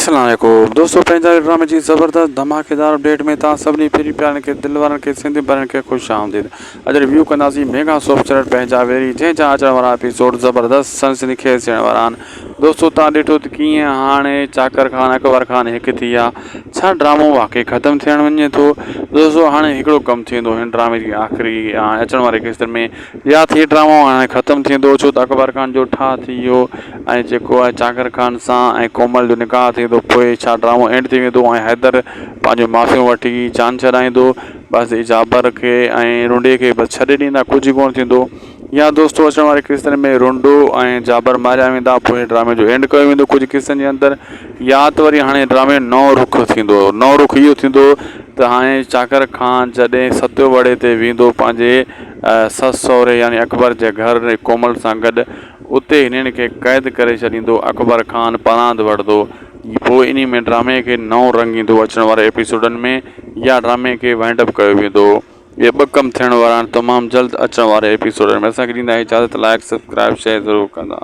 اسلام عليڪم دوستو پنهنجا ڊرامي جي زبردست ڌماڪيدار اپڊيٽ ۾ توهان سڀني پھرين پيارن کي دل وارن کي سنڌي ڀائرن کي خوش آمديد اڄ ريويو ڪنداسين ميگا سوپ چرٽ پنهنجا ويري جنهن جا اچڻ وارا ايپيسوڊ زبردست سنسني خيز ٿيڻ وارا آهن دوستو توهان ڏٺو ته ڪيئن هاڻي چاڪر خان اڪبر خان هڪ ٿي ويا ڇا ڊرامو واقعي ختم ٿيڻ وڃي ٿو دوستو هاڻي هڪڙو ڪم ٿيندو هن ڊرامي جي آخري اچڻ واري قسطن ۾ يا ته هي ڊرامو هاڻي ختم ٿيندو ڇو ته اڪبر خان جو ٺاهه ٿي ويو ۽ جيڪو آهي چاڪر خان سان ۽ ڪومل جو نڪاح ٿيندو پوء ڇا ڊرامو اينڊ ٿي ويندو ۽ حيدر پنهنجو معافيون وٺي جان ڇڏائيندو بس جابر کي ۽ رنڊي کي بس ڇڏي ڏيندا ڪجهه ڪونه ٿيندو يا دوستو اچڻ واري قسطن ۾ رنڊو ۽ جابر ماريا ويندا پوء ڊرامي جو اينڊ ڪيو ويندو ڪجهه قسطن جي اندر يا ته وري هاڻي ڊرامي جو نئون رخ ٿيندو نئون رخ اهو ٿيندو ته هاڻي چاڪر خان جڏهن ستيو وڙي تي ويندو پنهنجي سس سهري يعني اڪبر جي گهر ڪومل سان گڏ اتي هنن کي قيد ڪري ڇڏيندو اڪبر خان پراند وٺندو پوء انهي ۾ ڊرامي کي نئون رنگ ايندو اچڻ واري ايپيسوڊن ۾ يا ڊرامي کي وائنڊ اپ ڪيو ويندو اهي ٻه ڪم ٿيڻ وارا آهن تمام جلد اچڻ واري ايپيسوڊن ۾ اسان کي ڏيندا اجازت لائڪ سبسڪرائب شيئر ضرور ڪندا.